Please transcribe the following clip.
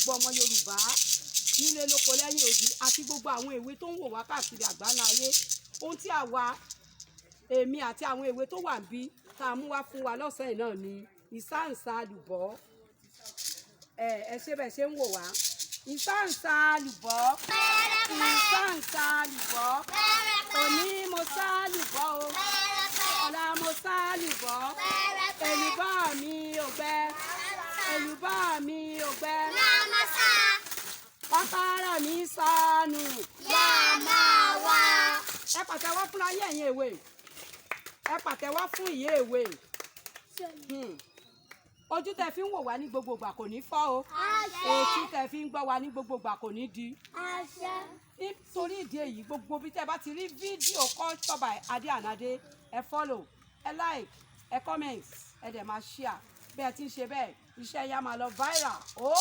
Gbogbo ọmọ Yorùbá nílé lóko lẹ́yìn odi àti gbogbo àwọn èwe tó ń wò wá káàkiri àgbáńlá ayé, ohun tí àwa, èmi àti àwọn èwe tó wà níbí, tá a mú wá fún wa lọ́sàn-án yìí náà ni ìsáǹsá àlùbọ́. Ẹ ṣe bẹ́ẹ̀ ṣe ń wò wá. Ìsáǹsá àlùbọ́, ìsáǹsá àlùbọ́, òní mo sá àlùbọ́ o, ọ̀la mo sá àlùbọ́, èlùbọ́ mi ò gbẹ, èlùbọ́ mi ò gbẹ, kọ́kọ́rọ́ mi sọnù. Ẹ pàtẹ́wọ́ fúnra yín, ẹ̀yin èwe. Ẹ pàtẹ́wọ́ fún ìyá èwe. Ojú tẹ fi ń wò wá ní gbogbo ìgbà kò ní fọ́ o, etí tẹ fi ń gbọ́ wá ní gbogbo ìgbà kò ní di. Nítorí ìdí èyí, gbogbo bí tẹ bá ti rí fídíò Culture by Ade and Ade, ẹ follow, ẹ like, ẹ comment, ẹ dẹ̀ máa share. Bẹ́ẹ̀ tí ń ṣe bẹ́ẹ̀, iṣẹ́ yá máa lọ viral ó.